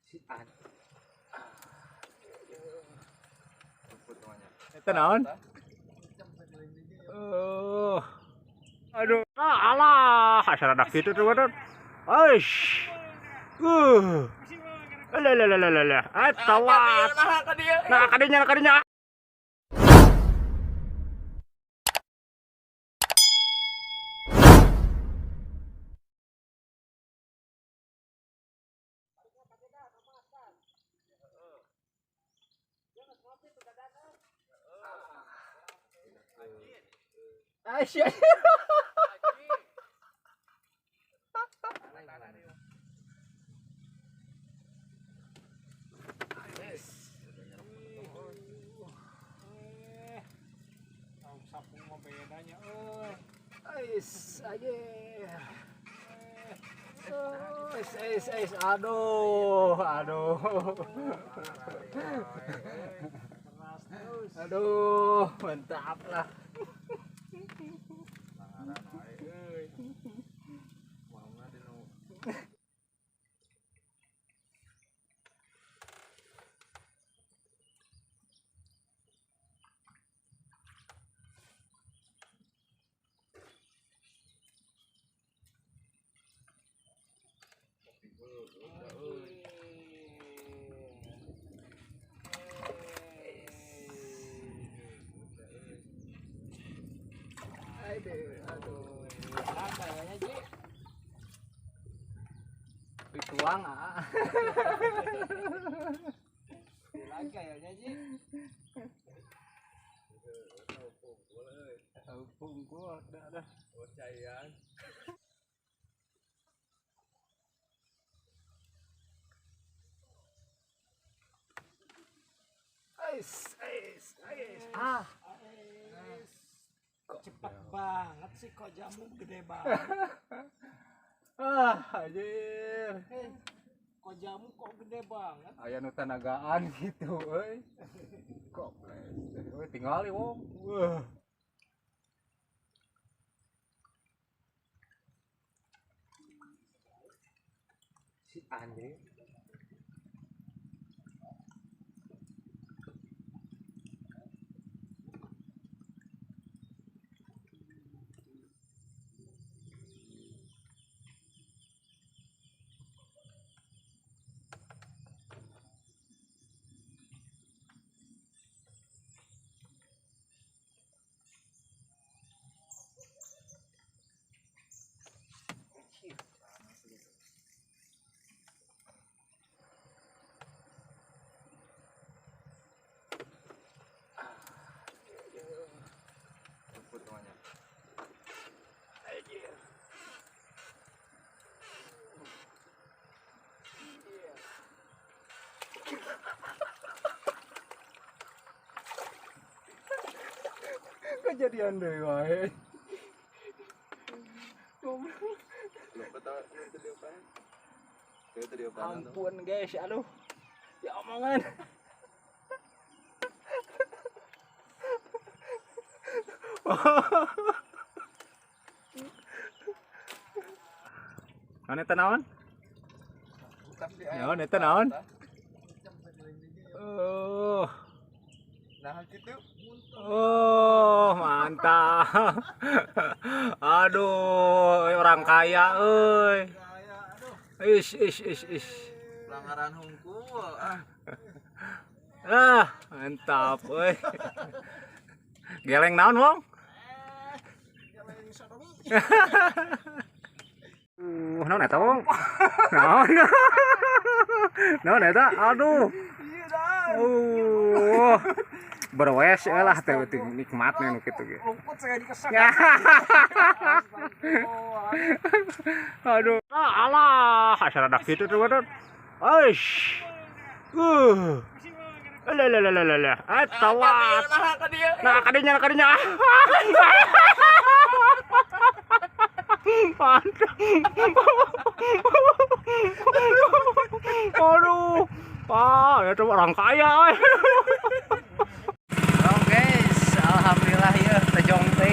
Si An. Eta naon? Oh. Aduh, ah, alah, asa rada kitu tuh badan. Aish. Alah lah lah lah lah. Eta wat. Nah, kadinya kadinya. Aish. Sapu mah bedanya euy. Ais, aye. Ais, ais, ais, aduh, aduh. Keras terus. Aduh, mantap lah. Aduh, aduh. Kayaknya Ji. Dituang ah. Lagi kayaknya Ji. Pungkul, ada ada. Ais, ais, ais. Ah. Kok cepet banget sih, kok jamu gede banget. Ah, anjir. Eh, kok jamu kok gede banget. Aya nu tanagaan gitu euy. Kok euy tingali wong. Wah. Si Andre. Kejadian deui wae. Ampun guys, aduh. Ya omongan. Naon eta naon? Naon eta naon? Oh. Nah gitu. Oh, mantap. Aduh, orang kaya euy. Ish, ish, ish, ish. Pelanggaran hungkul ah. Ah, mantap euy. Geleng naon, Wong? Geleng sodomi. Naon eta, Wong? Naon? Naon eta? Aduh. Iya dah. Berwes lah teh nikmat nih nu kitu ge. Luput saya dikesak. Aduh. Ah, alah, asa rada kitu tuh badan. Aish. Alah lah lah lah lah. Eta wat. Nah, kadinya kadinya. Mantap. Aduh. Ah, itu orang kaya. Oh guys, alhamdulillah ya tejong teh.